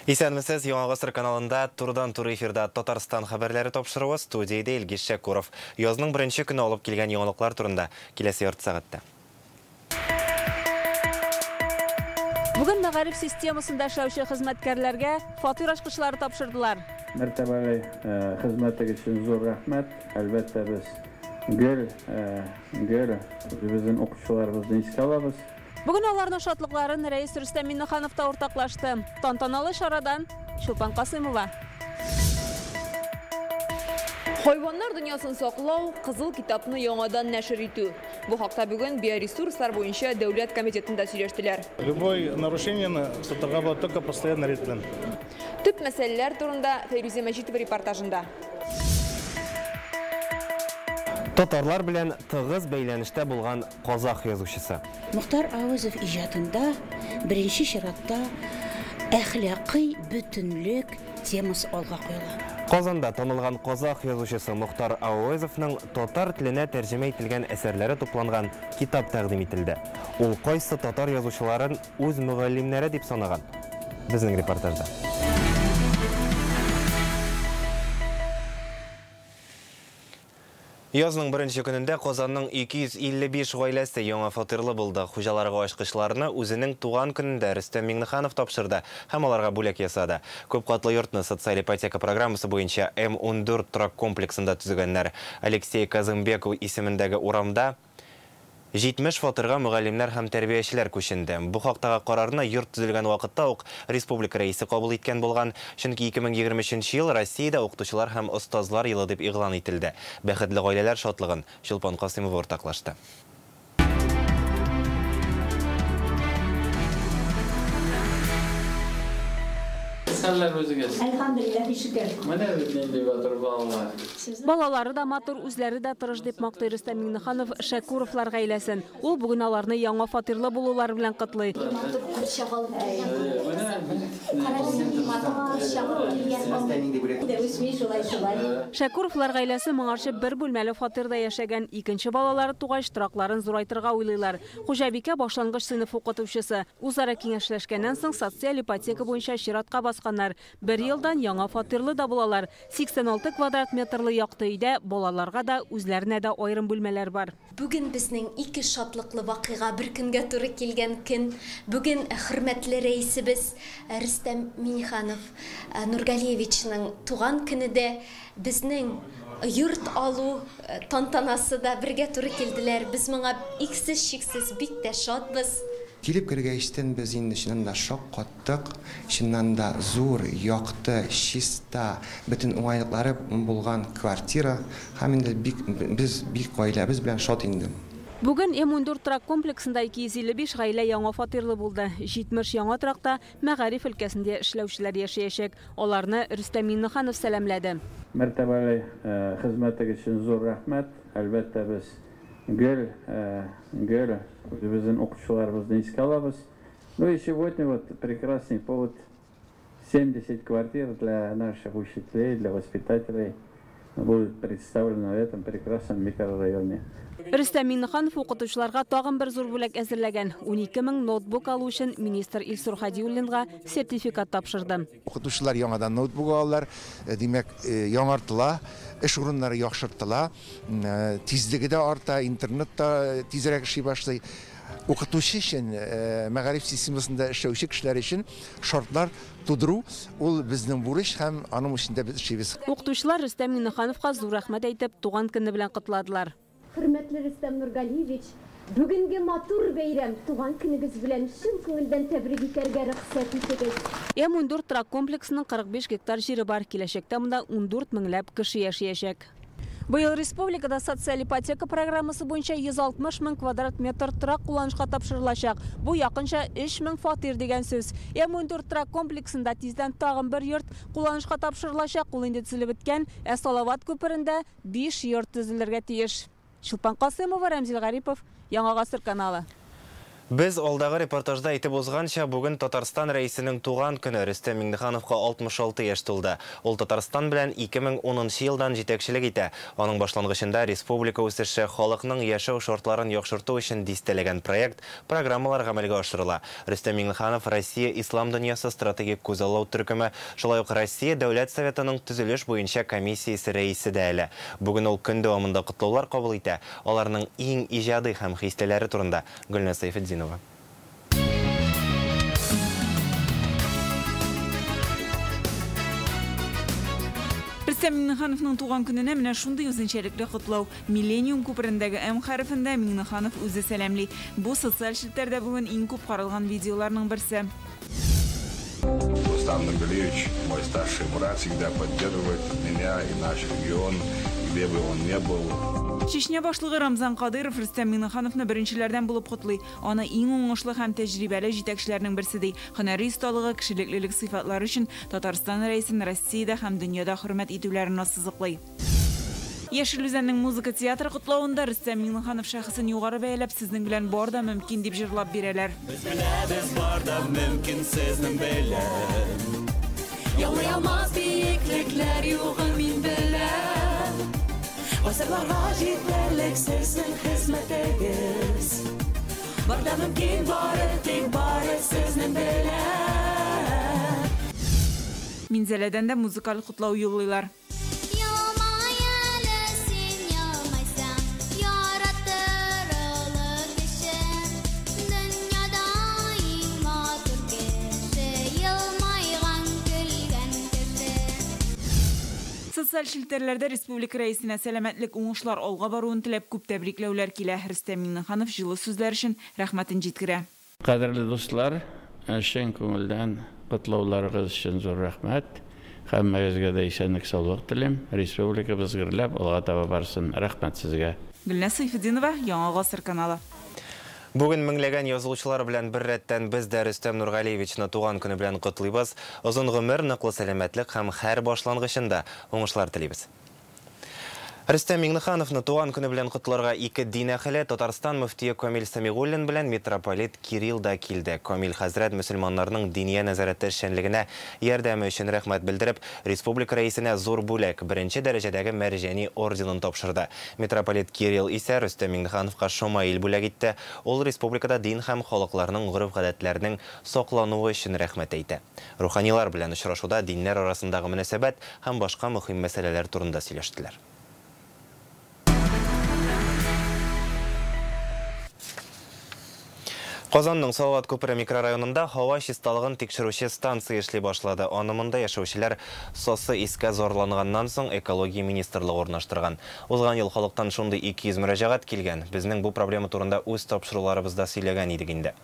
Исәнмесез, Яңа Гасыр каналында турыдан-туры эфирда Татарстан хәбәрләре тапшыруы, студиядә Илгиз Шәкуров. Язның беренче көне алып килгән яңалыклар турында киләсе ярты сәгатьтә. Бүген мәгариф системасында эшләүче хезмәткәрләргә фатир ачкычлары тапшырдылар. Мәртәбәле хезмәтегез өчен зур рәхмәт. Әлбәттә, без гел, гел үзебезнең укучыларыбызны искә алабыз. Бүген аларның шатлыкларын Рәис Рөстәм Миңнеханов та уртаклашты. Тантаналы чарадан Чулпан Касыймова. Хайваннар дөньясын саклау, Кызыл китапны яңадан нәшер итү. Бу хакта бүген биоресурслар буенча дәүләт комитетында сөйләштеләр. Любой нарушениене сатырга була только постоянно рейд белән. Төп мәсьәләләр турында Фәйрүзә Мәҗитова репортажында. Татарлар белән тыгыз бәйләнештә булган казах язучысы. Мохтар Әуезов иҗатында беренче чиратта әхлакый бөтенлек темасы алга куела. Казанда танылган казах язучысы Мохтар Әуезовның татар теленә тәрҗемә ителгән әсәрләре тупланган китап тәкъдим ителде. Ул кайсы татар язучыларын үз мөгаллимнәре дип санаган? Безнең репортажда. Язның беренче көнендә Казанның 255 гаиләсе яңа фатирлы булды. Хуҗаларга ачкычларны үзенең туган көнендә Рөстәм Миңнеханов тапшырды һәм аларга бүләк ясады. Күпкатлы йортны социаль ипотека программасы буенча М14 торак комплексында төзегәннәр. Алексей Казымбеков исемендәге урамда 70 фатирга мөгаллимнәр һәм тәрбиячеләр күченде. Бу хактагы карарны йорт төзелгән вакытта ук республика рәисе кабул иткән булган. Чөнки 2023 ел Россиядә укытучылар һәм остазлар елы дип игълан ителде. Бәхетле гаиләләр шатлыгын Чулпан Касыймова уртаклашты. Хәлләр үзегез? Әлхәмдүлилләһ, шөкер. Менә бит нинди батыр балалар. Балалары да матур, үзләре дә тырыш, дип мактый Рөстәм Миңнеханов Шәкуровлар гаиләсен. Ул бүген аларны яңа фатирлы булулары белән котлый. Матур курчак алып килгән. Карагыз, нинди матур курчак алып килгән. Үсми шулай шулай. Шәкуровлар гаиләсе моңарчы бер бүлмәле фатирда яшәгән. Икенче балалары тугач, торакларын зурайтырга уйлыйлар. Хуҗабикә башлангыч сыйныф укытучысы. Үзара киңәшләшкәннән соң социаль ипотека буенча чиратка басканнар. Бер елдан яңа фатирлы да булалар. 86 квадрат метрлы якты өйдә балаларга да, үзләренә дә аерым бүлмәләр бар. Бүген безнең ике шатлыклы вакыйга бер көнгә туры килгән көн. Бүген хөрмәтле рәисебез Рөстәм Миңнеханов Нургалиевичның туган көне дә, безнең йорт алу тантанасы да бергә туры килделәр. Без моңа иксез-чиксез бик тә шатбыз. Килеп кергәчтен без инде чыннан да шаккаттык. Чыннан да зур, якты, чиста, бөтен уңайлыклары булган квартира. Һәм инде бик, без бик гаиләбез белән шат инде. Бүген М14 торак комплексында 255 гаилә яңа фатирлы булды. 70 яңа торакта мәгариф өлкәсендә эшләүчеләр яшәячәк. Аларны Рөстәм Миңнеханов сәламләде. Мәртәбәле хезмәтегез өчен зур рәхмәт. Әлбәттә, без гел, гел үзебезнең укучыларыбызны искә алабыз. Ну и сегодня вот прекрасный повод: 70 квартир для наших учителей, для воспитателей будут представлены в этом прекрасном микрорайоне. Рөстәм Миңнеханов укытучыларга тагын бер зур бүләк әзерләгән. 12 мең ноутбук алу өчен министр Илсур Һадиуллинга сертификат тапшырды. Укытучылар яңадан ноутбук алалар, димәк, яңартыла, эш урыннары яхшыртыла, тизлеге дә арта, интернет та тизрәк эшли башлый. Укытучы өчен, мәгариф системасында эшләүче кешеләр өчен шартлар тудыру ул безнең бурыч, һәм аның өчен дә без эшлибез. Укытучылар Рөстәм Миңнехановка зур рәхмәт әйтеп, туган көне белән котладылар. Хөрмәтле Рөстәм Нургалиевич, бүгенге матур бәйрәм, туган көнегез белән чын күңелдән тәбрик итәргә рөхсәт итегез. М14 торак комплексының 45 гектар җире бар. Киләчәктә монда 14 меңләп кеше яшәячәк. Быел республикада социаль ипотека программасы буенча 160 мең квадрат метр торак кулланышка тапшырылачак. Бу якынча 3 мең фатир дигән сүз. М14 торак комплексында тиздән тагын бер йорт кулланышка тапшырылачак. Ул инде төзелеп беткән, ә Салават күперендә 5 йорт төзелергә тиеш. Чулпан Касымова, Рәмзил Гарипов, Яңа Гасыр каналы. Без алдагы репортажда әйтеп узганча, бүген Татарстан Рәисенең туган көне. Рөстәм Миңнехановка 66 яшь тулды. Ул Татарстан белән 2010 елдан җитәкчелек итә. Аның башлангычында республика үсеше, халыкның яшәү шартларын яхшырту өчен дистәләгән проект, программалар гамәлгә ашырыла. Рөстәм Миңнеханов Россия Ислам дөньясы стратегик күзаллау төркеме, шулай ук Россия Дәүләт Советының төзелеш буенча комиссиясе рәисе дә әле. Бүген ул көн дәвамында котлаулар кабул итә. Аларның иң иҗади һәм хислеләре турында Гөлназ Сәйфетдинова. Рөстәм Миңнехановның туган көненә менә шундый үзенчәлекле котлау. Миллениум күперендәге М хәрефендә Миңнеханов үзе сәламли. Бу социаль челтәрдә бүген иң күп каралган видеоларның берсе. Рустам Нургалиевич, мой старший брат, всегда поддерживает меня и наш регион, где бы он ни был. Чечня башлыгы Рамзан Кадыров Рөстәм Миңнехановны беренчеләрдән булып котлый. Аны иң уңышлы һәм тәҗрибәле җитәкчеләрнең берсе ди. Һөнәри осталыгы, кешелеклелек сыйфатлары өчен Татарстан рәисен Россиядә һәм дөньяда хөрмәт итүләрен ассызыклый. Яшел Үзәннең музыка театры котлавында Рөстәм Миңнеханов шәхесен югары бәяләп, сезнең белән бар да мөмкин дип җырлап бирәләр. Без беләбез, бар да мөмкин сезнең белән. Яулый алмас биеклекләр югын мин беләм. Гасырларга җитәрлек сезнең хезмәтегез. Бар да мөмкин, бары тик бары сезнең белән. Минзәләдән дә музыкаль котлау юллыйлар. Социаль челтәрләрдә республика рәисенә сәламәтлек, уңышлар алга баруын теләп күп тәбрикләүләр килә. Рөстәм Миңнеханов җылы сүзләр өчен рәхмәтен җиткерә. Кадерле дуслар, чын күңелдән котлауларыгыз өчен зур рәхмәт. Һәммәгезгә дә исәнлек, саулык телим. Республикабыз гөрләп алга таба барсын. Рәхмәт сезгә. Гөлназ Сәйфетдинова, Яңа Гасыр каналы. Бүген меңләгән язылучылар белән бер рәттән без дә Рөстәм Нургалиевичны туган көне белән котлыйбыз. Озын гомер, ныклы сәламәтлек һәм һәр башлангычында уңышлар телибез. Рөстәм Миңнехановны туган көне белән котларга ике дин әһеле Татарстан мөфтие Камил Сәмигуллин белән митрополит Кирилл да килде. Камил хәзрәт мөселманнарның диния нәзарәте эшчәнлегенә ярдәме өчен рәхмәт белдереп, республика рәисенә зур бүләк, беренче дәрәҗәдәге Мәрҗани орденын тапшырды. Митрополит Кирилл исә Рөстәм Миңнехановка шомаил бүләк итте. Ул республикада дин һәм халыкларның гореф-гадәтләренең саклануы өчен рәхмәт әйтә. Руханилар белән очрашуда диннәр арасындагы мөнәсәбәт һәм башка мөһим мәсьәләләр турында сөйләштеләр. Казанның Салават күпере микрорайонында һава чисталыгын тикшерүче станция эшли башлады. Аны монда яшәүчеләр сасы искә зарланганнан соң экология министрлыгы урнаштырган. Узган ел халыктан шундый 200 мөрәҗәгать килгән. Безнең бу проблема турында үз тапшыруларыбызда сөйләгән идек инде.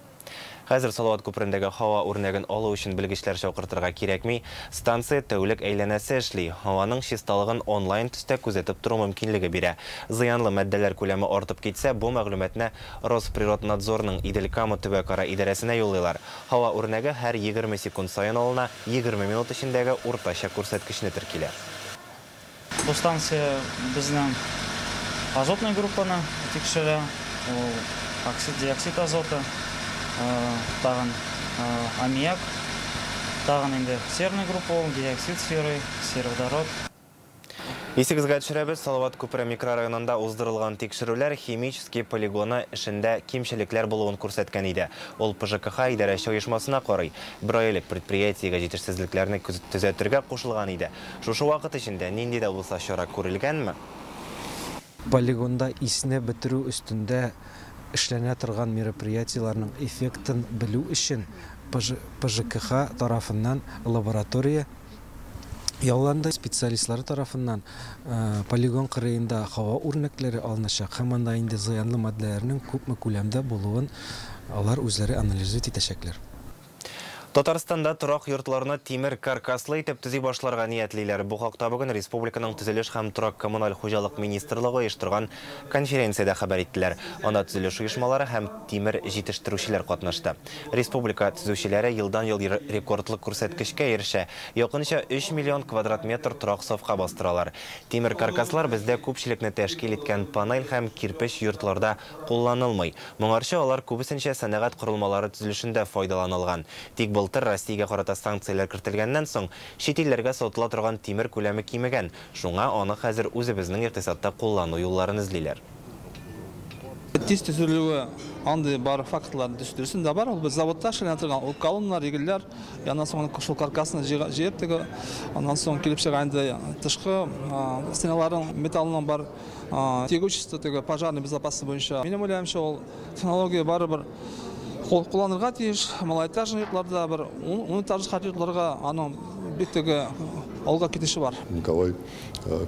Хәзер Салават күперендәге һава үрнәген алу өчен белгечләр чакыртырга кирәкми. Станция тәүлек әйләнәсе эшли. Һаваның чисталыгын онлайн төстә күзәтеп тору мөмкинлеге бирә. Зыянлы матдәләр күләме артып китсә, бу мәгълүматны Росприроднадзорның Идел-Кама төбәкара идарәсенә юллыйлар. Һава үрнәге һәр 20 секунд саен алына, 20 минут эчендәге уртача күрсәткечне теркиләр. Бу станция безнең азотный группаны тикшерә, ул оксид, диоксид азоты, тагын аммиак, тагын инде серный группа, ул диоксид серы, сероводород. Исегезгә төшерәбез, Салават күпере микрорайонында уздырылган тикшерүләр химический полигоны эшендә кимчелекләр булуын күрсәткән иде. Ул ПЖКХ идарәче оешмасына карый. Бер ай элек предприятиегә җитешсезлекләрне төзәтергә кушылган иде. Шушы вакыт эчендә нинди дә булса чара күрелгәнме? Полигонда исне бетерү өстендә эшләнә торган мероприятиеләрнең эффектын белү өчен ПЖКХ тарафыннан лаборатория ялланды. Специалистлар тарафыннан полигон кырыенда һава үрнәкләре алыначак һәм анда инде зыянлы матдәләрнең күпме күләмдә булуын алар үзләре анализировать итәчәкләр. Татарстанда торак йортларны тимер каркаслы итеп төзи башларга ниятлиләр. Бу хакта бүген республиканың төзелеш һәм торак коммуналь хуҗалык министрлыгы оештырган конференциядә хәбәр иттеләр. Анда төзелеш оешмалары һәм тимер җитештерүчеләр катнашты. Республика төзүчеләре елдан-ел рекордлы күрсәткечкә ирешә. Якынча 3 миллион квадрат метр торак сафка бастыралар. Тимер каркаслар бездә күпчелекне тәшкил иткән панель һәм кирпеч йортларда кулланылмый. Моңарчы алар күбесенчә сәнәгать корылмалары төзелешендә файдаланылган. Тик былтыр Россиягә карата санкцияләр кертелгәннән соң, чит илләргә сатыла торган тимер күләме кимегән. Шуңа аны хәзер үзебезнең икътисадта куллану юлларын эзлиләр. Тиз төзелүе андый бар фактлар дөресен дә бар. Ул без заводта эшләнә торган ул колонналар, егелләр, аннан соң шул каркасны җыеп теге, аннан соң килеп чыга инде тышкы стеналарның металлының бар тягучество теге пожарный безопасность буенча. Минем уйлавымча, ул технология барыбер кулланырга тиеш. Малоэтажный йортларда бер 10 этажлы йортларга аның бик теге алга китеше бар. Николай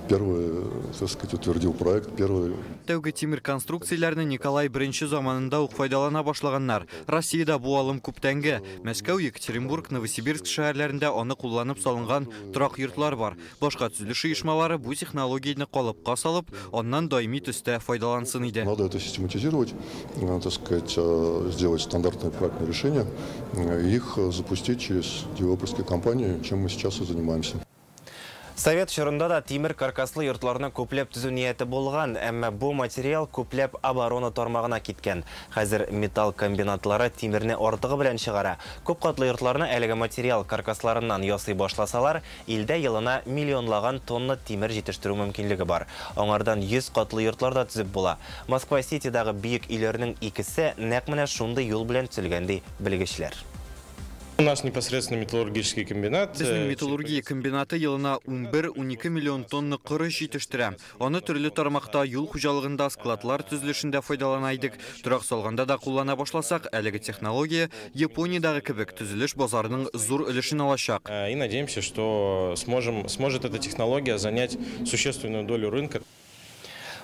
первый, так сказать, утвердил проект, первый. Тәүге тимер конструкцияләрне Николай беренче заманында ук файдалана башлаганнар. Россиядә бу алым күптәнге. Мәскәү, Екатеринбург, Новосибирск шәһәрләрендә аны кулланып салынган торак йортлар бар. Башка төзелеш оешмалары бу технологияне калыпка салып, аннан даими төстә файдалансын иде. Надо это систематизировать, так сказать, сделать стандартное проектное решение, их запустить через девелоперские компании, чем мы сейчас и занимаемся. Совет чорында да тимер каркаслы йортларны күпләп төзү нияте булган, әмма бу материал күпләп оборона тармагына киткән. Хәзер металл комбинатлары тимерне артыгы белән чыгара. Күп катлы йортларны әлеге материал каркасларыннан ясый башласалар, илдә елына миллионлаган тонна тимер җитештерү мөмкинлеге бар. Аңардан 100 катлы йортлар да төзеп була. Москва-Ситидагы биек өйләрнең икесе нәкъ менә шундый юл белән төзелгән, ди белгечләр. У нас непосредственно металлургический комбинат. Безнең металлургия комбинаты елына 11-12 миллион тонна корыч җитештерә. Аны төрле тармакта, юл хуҗалыгында, складлар төзелешендә файдалана идек. Торак салганда да куллана башласак, әлеге технология Япониядагы кебек төзелеш базарының зур өлешен алачак. И надеемся, что сможет эта технология занять существенную долю рынка.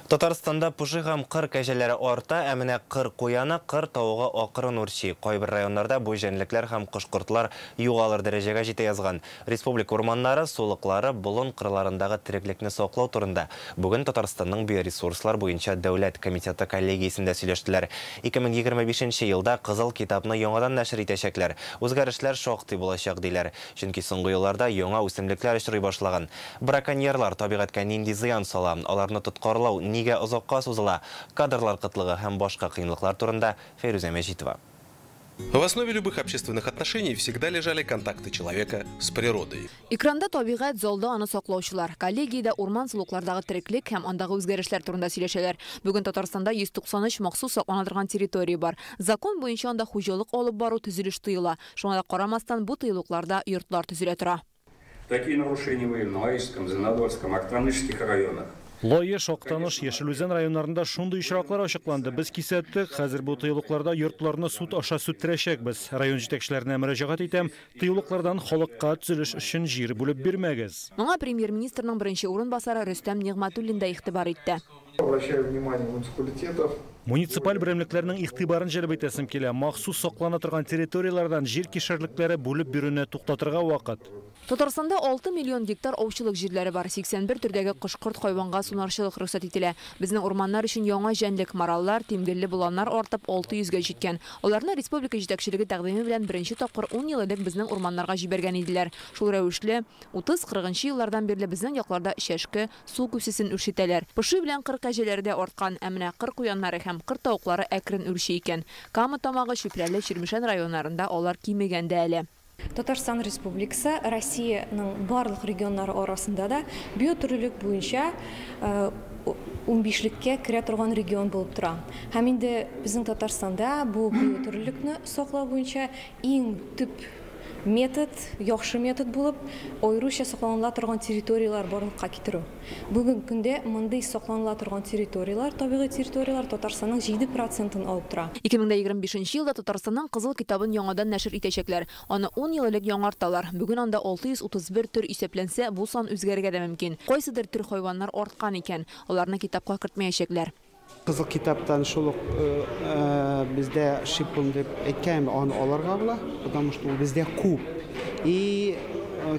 Татарстанда поши һәм кыр кәҗәләре арта, ә менә кыр куяны, кыр тавыгы акрын үрчи. Кайбер районнарда бу җәнлекләр һәм кош-кортлар югалыр дәрәҗәгә җитә язган. Республика урманнары, сулыклары, болын кырларындагы тереклекне саклау турында бүген Татарстанның биоресурслар буенча дәүләт комитеты коллегиясендә сөйләштеләр. 2025 елда Кызыл китапны яңадан нәшер итәчәкләр. Үзгәрешләр шактый булачак диләр. Чөнки соңгы елларда яңа үсемлекләр очрый башлаган. Браконьерлар табигатькә нинди зыян сала, аларны тоткарлау нигә озакка сузыла, кадрлар кытлыгы һәм башка кыенлыклар турында Фәйрүзә Мәҗитова. В основе любых общественных отношений всегда лежали контакты человека с природой. Экранда табигать, залда аны саклаучылар. Коллегиядә урман сулыклардагы тереклек һәм андагы үзгәрешләр турында сөйләшәләр. Бүген Татарстанда 193 махсус саклана торган территория бар. Закон буенча анда хуҗалык алып бару, төзелеш тыела. Шуңа да карамастан бу тыюлыкларда йортлар төзелә тора. Такие нарушения выявлены в Лаишском, Зеленодольском, Актанышских районах. Лаеш, Актаныш, Яшел Үзән районнарында шундый очраклар ачыкланды. Без кисәттек, хәзер бу тыюлыкларда йортларны суд аша сүттерәчәкбез. Район җитәкчеләренә мөрәҗәгать итәм, тыюлыклардан халыкка төзелеш өчен җир бүлеп бирмәгез. Моңа премьер-министрның беренче урынбасары Рөстәм Нигъмәтуллин да игътибар итте. Обращаю внимание муниципалитетов. Муниципаль берәмлекләрнең игътибарын җәлеп итәсем килә. Махсус саклана торган территорияләрдән җир кишәрлекләре бүлеп бирүне туктатырга вакыт. Татарстанда 6 миллион гектар аучылык җирләре бар. 81 төрдәге кош-корт хайванга сунарчылык рөхсәт ителә. Безнең урманнар өчен яңа җәнлек мараллар, тимгелле боланнар артып 600гә җиткән. Аларны республика җитәкчелеге тәкъдиме белән беренче тапкыр 10 ел элек безнең урманнарга җибәргән иделәр. Шул рәвешле 30-40 еллардан бирле безнең якларда чәшке, су күсесен үрчетәләр. Поши белән кыр кәҗәләре дә арткан, ә менә кыр куяннары һәм кыр тавыклары әкрен үрчи икән. Кама Тамагы, Чүпрәле, Чирмешән районнарында алар кимегән дә әле. Татарстан Республикасы Россиянең барлык регионнары арасында да биотөрлелек буенча 15леккә керә торган регион булып тора. Һәм инде безнең Татарстанда бу биотөрлелекне саклау буенча иң төп метод, яхшы метод булып, аеруча сакланыла торган территорияләр барлыкка китерү. Бүгенге көндә мондый сакланыла торган территорияләр, табигый территорияләр Татарстанның 7%-ын алып тора. 2025 елда Татарстанның Кызыл китабын яңадан нәшер итәчәкләр. Аны 10 ел элек яңарталар. Бүген анда 631 төр исәпләнсә, бу сан үзгәрергә дә мөмкин. Кайсыдыр төр хайваннар арткан икән, аларны китапка кертмәячәкләр. Кызыл китаптан шул ук бездә шипун дип әйткән, аны алырга була, потому что ул бездә күп. И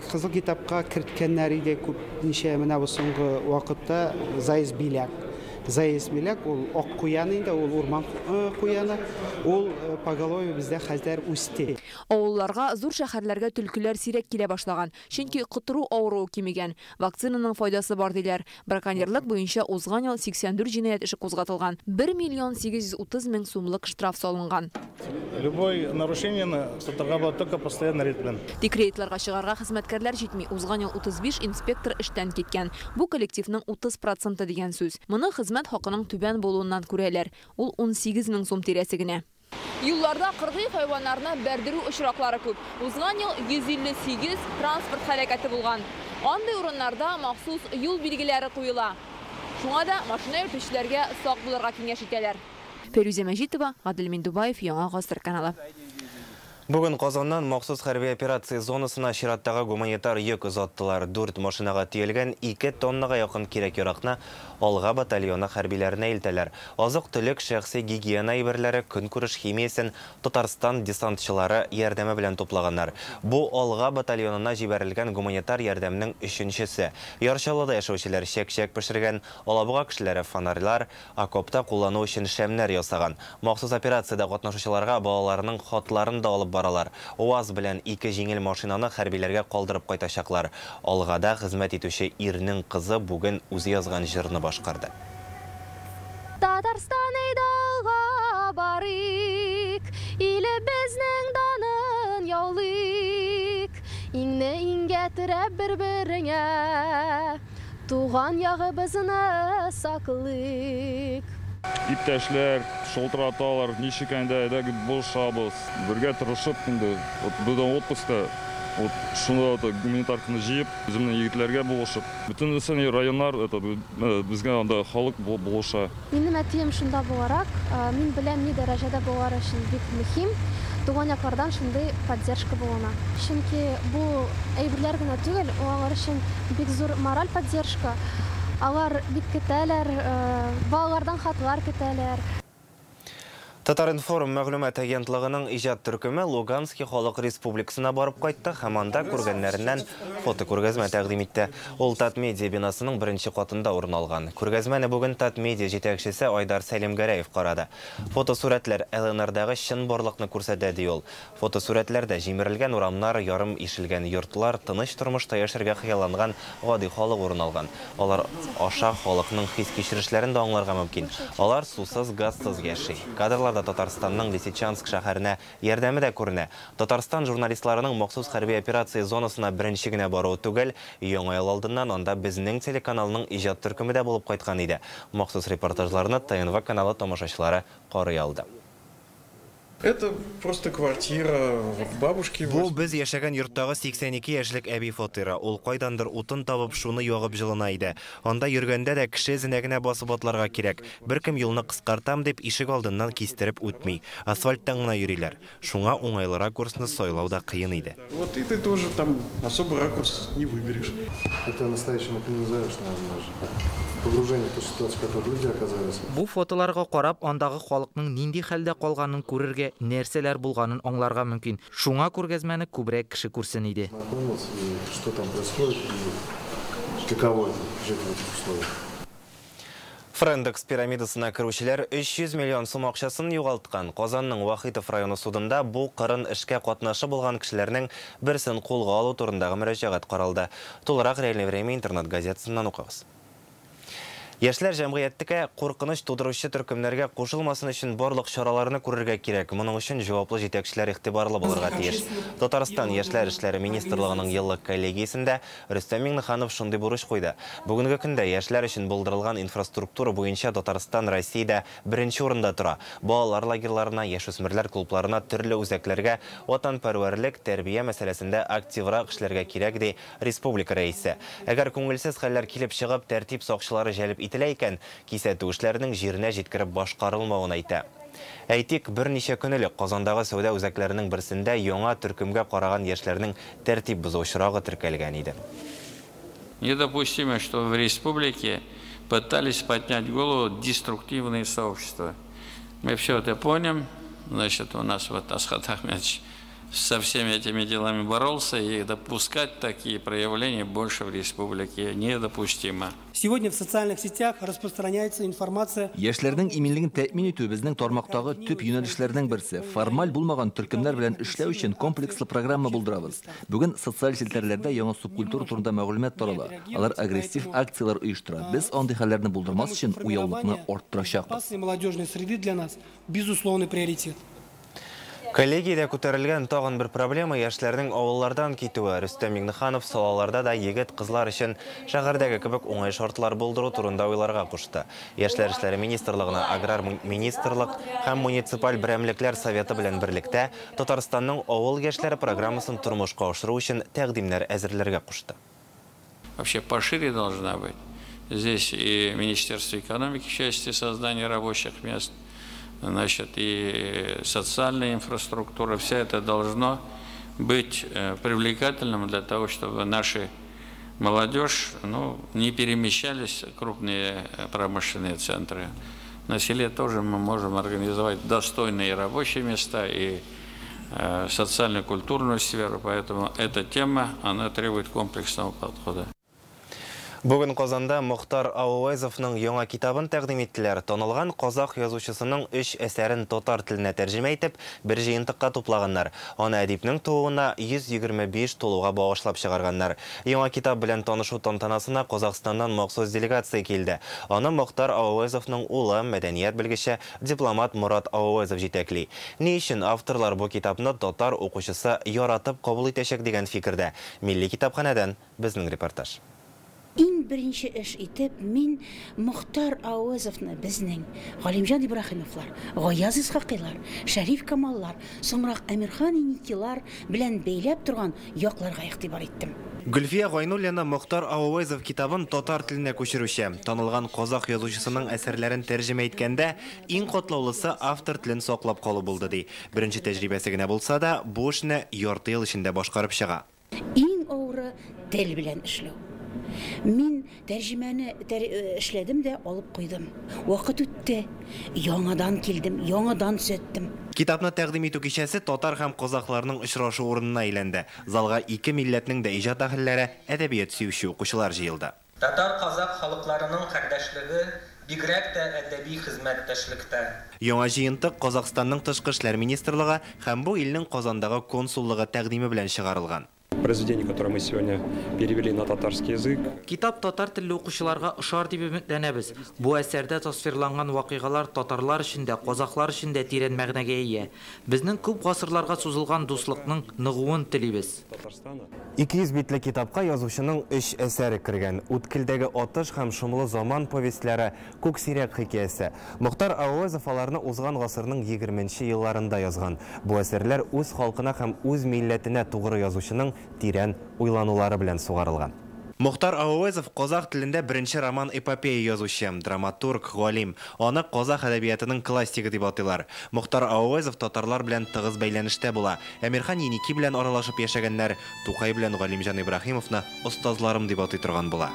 кызыл китапка керткәннәр иде күп ничә менә бу соңгы вакытта заяц беляк. Заяц беляк ул ак куян инде, ул урман куяны, ул поголовье бездә хәзер үсте. Авылларга, зур шәһәрләргә төлкеләр сирәк килә башлаган, чөнки котыру авыруы кимегән. Вакцинаның файдасы бар диләр. Браконьерлык буенча узган ел 84 җинаять эше кузгатылган. 1 миллион 830 мең сумлык штраф салынган. Любой нарушениене сатарга була только постоянно рейд белән. Тик рейдларга чыгарга хезмәткәрләр җитми. Узган ел 35 инспектор эштән киткән. Бу коллективның 30% дигән сүз. Моны хезмәт хакының түбән булуыннан күрәләр. Ул 18 мең сум тирәсе генә. Юлларда кыргый хайваннарны бәрдерү очраклары күп. Узган ел 158 транспорт һәлакәте булган. Андый урыннарда махсус юл билгеләре куела. Шуңа да машина йөртүчеләргә сак булырга киңәш итәләр. Фәрүзә Мәҗитова, Гадел Миндубаев, Яңа Гасыр каналы. Бүген Казаннан махсус хәрби операция зонасына чираттагы гуманитар йөк озаттылар. 4 машинага төялгән 2 тоннага якын кирәк-яракны Алга батальоны хәрбиләренә илтәләр. Азык-төлек, шәхси гигиена әйберләре, көнкүреш химиясен Татарстан десантчылары ярдәме белән туплаганнар. Бу Алга батальонына җибәрелгән гуманитар ярдәмнең өченчесе. Яр Чаллыда яшәүчеләр чәк-чәк пешергән, Алабуга кешеләре фонарьлар, окопта куллану өчен шәмнәр ясаган. Махсус операциядә катнашучыларга балаларының хатларын да алып баралар. УАЗ белән 2 җиңел машинаны хәрбиләргә калдырып кайтачаклар. Алгада хезмәт итүче ирнең кызы бүген үзе язган җырны башкарды. Татарстан әйдә алга барыйк, илебезнең данын яулыйк. Иңне иңгә терәп бер-береңә, туган ягыбызны саклыйк. Иптәшләр шылтыраталар, ничек инде әйдә булышабыз. Бергә тырышып инде, бездән отпускта, шунда гуманитарканы җыеп, үземнең егетләргә булышып. Бөтенесе районнар, безгә анда халык булыша. Минем әтием шунда буларак, мин беләм ни дәрәҗәдә булар өчен бик мөһим. Туган яклардан шундый поддержка булуына. Чөнки бу әйберләр генә түгел, алар өчен бик зур мораль поддержка. Алар бик көтәләр, балалардан хатлар көтәләр. Татар-информ мәгълүмат агентлыгының иҗат төркеме Луганский халык республикасына барып кайтты һәм анда күргәннәреннән фотокүргәзмә тәкъдим итте. Ул Татмедиа бинасының беренче катында урын алган. Күргәзмәне бүген Татмедиа җитәкчесе Айдар Сәлимгәрәев карады. Фотосурәтләр ЛНРдагы чынбарлыкны күрсәтә, ди ул. Фотосурәтләрдә җимерелгән урамнар, ярым ишелгән йортлар, тыныч тормышта яшәргә хыялланган гади халык урын алган. Алар аша халыкның хис-кичерешләрен дә аңларга мөмкин. Алар сусыз, газсыз яши. Кадрларда Татарстанның Лисичанск шәһәренә ярдәме дә күренә. Татарстан журналистларының махсус хәрби операция зонасына беренче генә баруы түгел, яңа ел алдыннан анда безнең телеканалның иҗат төркеме дә булып кайткан иде. Махсус репортажларны ТНВ каналы тамашачылары карый алды. Это просто квартира бабушки. Бу без яшәгән йорттагы 82 яшьлек әби фатиры. Ул кайдандыр утын табып, шуны ягып җылына иде. Анда йөргәндә дә кеше эзенә генә басып атларга кирәк. Беркем юлны кыскартам дип ишек алдыннан кистереп үтми. Асфальттан гына йөриләр. Шуңа уңайлы ракурсны сайлау да кыен иде. Вот и ты тоже там особый ракурс не выберешь. Это настоящим это не назовешь, наверное, даже. Погружение в ту ситуацию, в которой люди оказались. Бу фотоларга карап, андагы халыкның нинди хәлдә калганын күрергә, нәрсәләр булганын аңларга мөмкин. Шуңа күргәзмәне күбрәк кеше күрсен иде. Что там происходит и каково это жить в этих условиях. Френдекс пирамидасына керүчеләр 300 миллион сум акчасын югалткан. Казанның Вахитов районы судында бу кырын эшкә катнашы булган кешеләрнең берсен кулга алу турындагы мөрәҗәгать каралды. Тулырак Реальное время интернет газетасыннан укыгыз. Яшьләр җәмгыятьтә куркыныч тудыручы төркемнәргә кушылмасын өчен барлык чараларны күрергә кирәк. Моның өчен җаваплы җитәкчеләр игътибарлы булырга тиеш. Татарстан Яшьләр эшләре министрлыгының еллык коллегиясендә Рөстәм Миңнеханов шундый бурыч куйды. Бүгенге көндә яшьләр өчен булдырылган инфраструктура буенча Татарстан Россиядә беренче урында тора. Балалар лагерьларына, яшүсмерләр клубларына, төрле үзәкләргә ватанпәрвәрлек, тәрбия мәсьәләсендә активрак эшләргә кирәк, ди республика рәисе. Әгәр күңелсез хәлләр килеп чыгып, тәртип сакчылары җәлеп ителә икән, кисәтү эшләренең җиренә җиткереп башкарылмавын әйтә. Әйтик, берничә көн элек Казандагы сәүдә үзәкләренең берсендә яңа төркемгә караган яшьләрнең тәртип бозу очрагы теркәлгән иде. Недопустимо, что в республике пытались поднять голову деструктивные сообщества. Мы все это помним. Значит, у нас вот Асхат Ахмедович со всеми этими делами боролся, и допускать такие проявления больше в республике недопустимо. Сегодня в социальных сетях распространяется информация. Яшьләрнең иминлеген тәэмин итү безнең тармактагы төп юнәлешләрнең берсе. Формаль булмаган төркемнәр белән эшләү өчен комплекслы программа булдырабыз. Бүген социаль челтәрләрдә яңа субкультура турында мәгълүмат тарала. Алар агрессив акцияләр оештыра. Без андый хәлләрне булдырмас өчен уяулыкны арттырачакбыз. Молодежной среды для нас безусловный приоритет. Коллегиядә күтәрелгән тагын бер проблема яшьләрнең авыллардан китүе. Рөстәм Миңнеханов салаларда да егет-кызлар өчен шәһәрдәге кебек уңай шартлар булдыру турында уйларга кушты. Яшьләр эшләре министрлыгына аграр министрлык һәм муниципаль берәмлекләр советы белән берлектә Татарстанның авыл яшьләре программасын тормышка ашыру өчен тәкъдимнәр әзерләргә кушты. Вообще пошире должна быть. Здесь и Министерство экономики в части создания рабочих мест, значит, и социальная инфраструктура, вся это должно быть привлекательным для того, чтобы наши молодежь, ну, не перемещались в крупные промышленные центры. На селе тоже мы можем организовать достойные рабочие места и социально-культурную сферу, поэтому эта тема, она требует комплексного подхода. Бүген Казанда Мохтар Ауэзовның яңа китабын тәкъдим иттеләр. Танылган казах язучысының 3 әсәрен татар теленә тәрҗемә итеп, бер җыентыкка туплаганнар. Аны әдипнең тууына 125 тулуга багышлап чыгарганнар. Яңа китап белән танышу тантанасына Казахстаннан махсус делегация килде. Аны Мохтар Ауэзовның улы, мәдәният белгече, дипломат Мурат Ауэзов җитәкли. Ни өчен авторлар бу китапны татар укучысы яратып кабул итәчәк дигән фикердә. Милли китапханәдән безнең репортаж. Иң беренче эш итеп мин Мохтар Ауэзовны безнең Галимҗан Ибраһимовлар, Гаяз Исхакыйлар, Шәриф Камаллар, соңрак Әмирхан Еникилар белән бәйләп торган якларга игътибар иттем. Гөлфия Гайнуллина Мохтар Ауэзов китабын татар теленә күчерүче. Танылган казах язучысының әсәрләрен тәрҗемә иткәндә иң катлаулысы автор телен саклап калу булды ди. Беренче тәҗрибәсе генә булса да, бу эшне ярты ел эчендә башкарып чыга. Иң авыры тел белән эшләү. Мин тәрҗемәне эшләдем дә алып куйдым. Вакыт үтте. Яңадан килдем, яңадан төзәттем. Китапны тәкъдим итү кичәсе татар һәм казахларның очрашу урынына әйләнде. Залга ике милләтнең дә иҗат әһелләре, әдәбият сөюче укучылар җыелды. Татар-казах халыкларының кардәшлеге бигрәк тә әдәби хезмәттәшлектә. Яңа җыентык Казахстанның тышкы эшләр министрлыгы һәм бу илнең Казандагы консуллыгы тәкъдиме белән чыгарылган. Произведение, которое мы сегодня перевели на татарский язык. Китап татар телле укучыларга ошар дип өметләнәбез. Бу әсәрдә тасвирланган вакыйгалар татарлар өчен дә, казахлар өчен дә тирән мәгънәгә ия. Безнең күп гасырларга сузылган дуслыкның ныгуын телибез. 200 битле китапка язучының 3 әсәре кергән. Үткелдәге атыш һәм шомлы заман повестьләре, Күк сирәк хикәясе. Мохтар Ауэзов аларны узган гасырның 20 елларында язган. Бу әсәрләр үз халкына һәм үз милләтенә тугры язучының тирән уйланулары белән сугарылган. Мохтар Ауэзов казах телендә беренче роман-эпопея язучы, драматург, галим. Аны казах әдәбиятының классигы дип атыйлар. Мохтар Ауэзов татарлар белән тыгыз бәйләнештә була. Әмирхан Еники белән аралашып яшәгәннәр, Тукай белән Галимҗан Ибраһимовны остазларым дип атый торган була.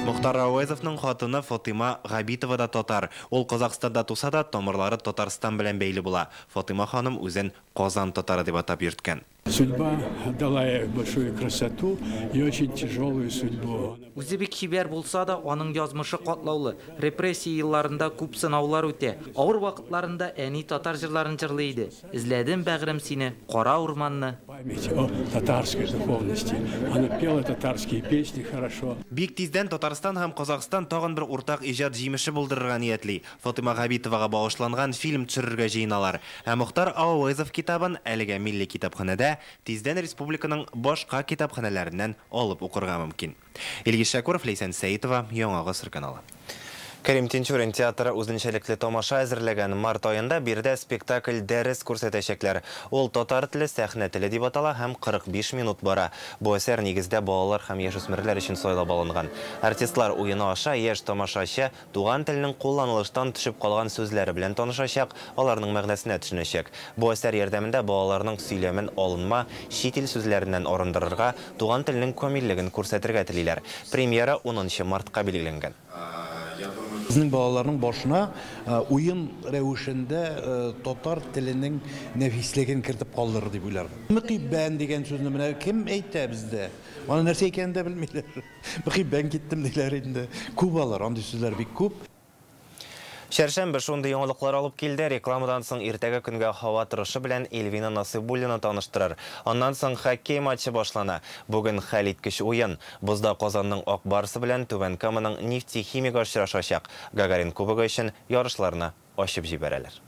Мохтар Ауэзовның хатыны Фатыйма Габитова да татар. Ул Казахстанда туса да, тамырлары Татарстан белән бәйле була. Фатыйма ханым үзен Казан татары дип атап йөрткән. Судьба дала ей большую красоту и очень тяжелую судьбу. Үзе бик чибәр булса да, аның язмышы катлаулы. Репрессия елларында күп сынаулар үтә. Авыр вакытларында әни татар җырларын җырлый иде. Эзләдем бәгърем сине, кара урманны. Память о татарской духовности. Она пела татарские песни хорошо. Бик тиздән Татарстан һәм Казахстан тагын бер уртак иҗат җимеше булдырырга ниятли. Фатыйма Габитовага багышланган фильм төшерергә җыеналар. Ә Мохтар Ауэзов китабын әлегә милли китапханәдә, тиздән республиканың башка китапханәләреннән алып укырга мөмкин. Илгиз Шәкүров, Ләйсән Сәитова, Яңа Гасыр каналы. Кәрим Тинчурин театры үзенчәлекле тамаша әзерләгән. Март аенда биредә спектакль дәрес күрсәтәчәкләр. Ул татар теле, сәхнә теле дип атала һәм 45 минут бара. Бу әсәр нигездә балалар һәм яшүсмерләр өчен сайлап алынган. Артистлар уены аша яшь тамашачы туган телнең кулланылыштан төшеп калган сүзләре белән танышачак, аларның мәгънәсенә төшенәчәк. Бу әсәр ярдәмендә балаларның сөйләмен алынма чит ил сүзләреннән арындырырга, туган телнең камиллеген күрсәтергә телиләр. Премьера 10 мартка билгеләнгән. Безнең балаларның башына уен рәвешендә татар теленең нәфислеген кертеп калдырыр дип уйларым. Мөкиббән дигән сүзне менә кем әйтә бездә? Аны нәрсә икәнен дә белмиләр. Мөкиббән киттем диләр инде. Күп алар, андый сүзләр бик күп. Чәршәмбе шундый яңалыклар алып килде. Рекламадан соң иртәге көнгә һава торышы белән Эльвина Насыйбуллина таныштырыр. Аннан соң хоккей матчы башлана. Бүген хәлиткеч уен. Бозда Казанның Ак Барсы белән Түбән Каманың Нефтехимик очрашачак. Гагарин кубогы өчен ярышларны ачып җибәрәләр.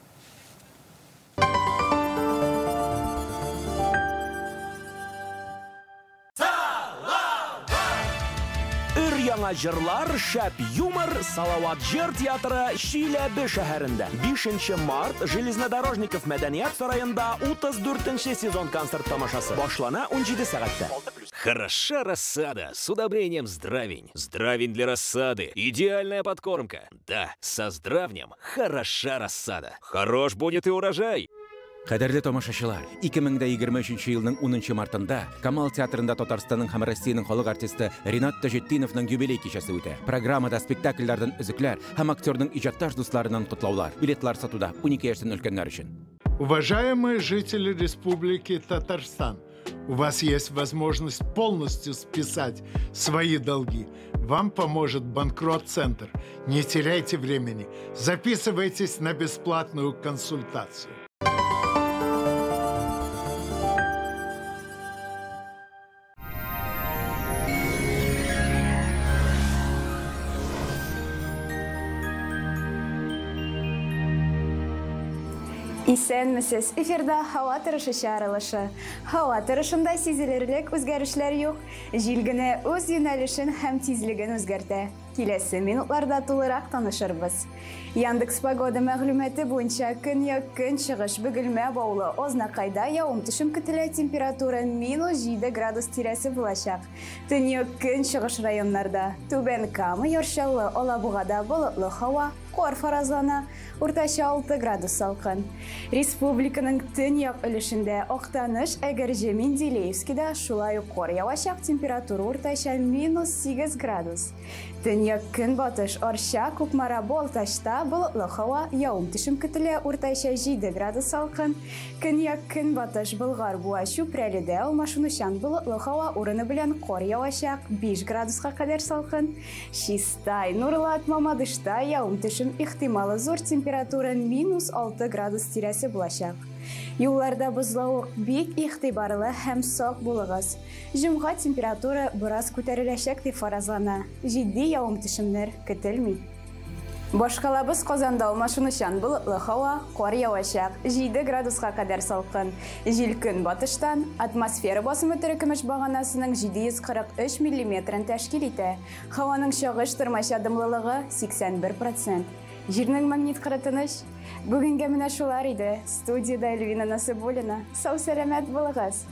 Яңа җырлар, шәп юмор, Салават җыр театры Чиләбе шәһәрендә. 5 март Железнодорожников мәдәният сараенда 34 сезон концерт тамашасы. Башлана 17 сәгатьтә. Хороша рассада с удобрением Здравень. Здравень для рассады. Идеальная подкормка. Да, со Здравнем хороша рассада. Хорош будет и урожай. Кадерле тамашачылар, 2023 елның 10 мартында Камал театрында Татарстанның һәм Россиянең халык артисты Ринат Таҗетдиновның юбилей кичәсе үтә. Программада спектакльләрдән өзекләр һәм актерның иҗатташ дусларыннан котлаулар. Билетлар сатуда 12 яшьтән өлкәннәр өчен. Уважаемые жители Республики Татарстан, у вас есть возможность полностью списать свои долги. Вам поможет Банкрот-центр. Не теряйте времени. Записывайтесь на бесплатную консультацию. Исәнмесез, эфирда һава торышы чыгарылышы. Һава торышында сизелерлек үзгәрешләр юк. Җил генә үз юнәлешен һәм тизлеген үзгәртә. Киләсе минутларда тулырак танышырбыз. Яндекс Погода мәгълүматы буенча көньяк-көнчыгыш Бөгелмә Баулы Ознакайда явым-төшем көтелә, температура -7 градус тирәсе булачак. Төньяк-көнчыгыш районнарда Түбән Кама, Яр Чаллы, Алабугада болытлы һава, кар фаразлана, уртача 6 градус салкын. Республиканың төньяк өлешендә Актаныш, Әгерҗе, Менделеевскида шулай ук кар явачак, температура уртача -8 градус. Төньяк-көнбатыш Арча, Кукмара, Балтачта болытлы һава, явым-төшем көтелә, уртача 7 градус салкын. Көньяк-көнбатыш Болгар, Буа, Чүпрәледә алмашынучан болытлы һава, урыны белән кар явачак, 5 градуска кадәр салкын. Чистай, Нурлат, Мамадышта явым-төшем ихтималы зур, температура -6 градус тирәсе булачак. Юлларда бозлавык, бик игътибарлы һәм сак булыгыз. Җомга температура бераз күтәреләчәк дип фаразлана. Җитди явым-төшемнәр көтелми. Башкалабыз Казанда алмашынучан болытлы һава, кар явачак, 7 градуска кадәр салкын. Җил көнбатыштан, атмосфера басымы терекөмеш баганасының 743 миллиметрын тәшкил итә. Һаваның чагыштырмача дымлылыгы 81%. Җирнең магнит кыры тыныч. Бүгенгә менә шулар иде. Студияда Эльвина Насыйбуллина. Сау-сәламәт булыгыз.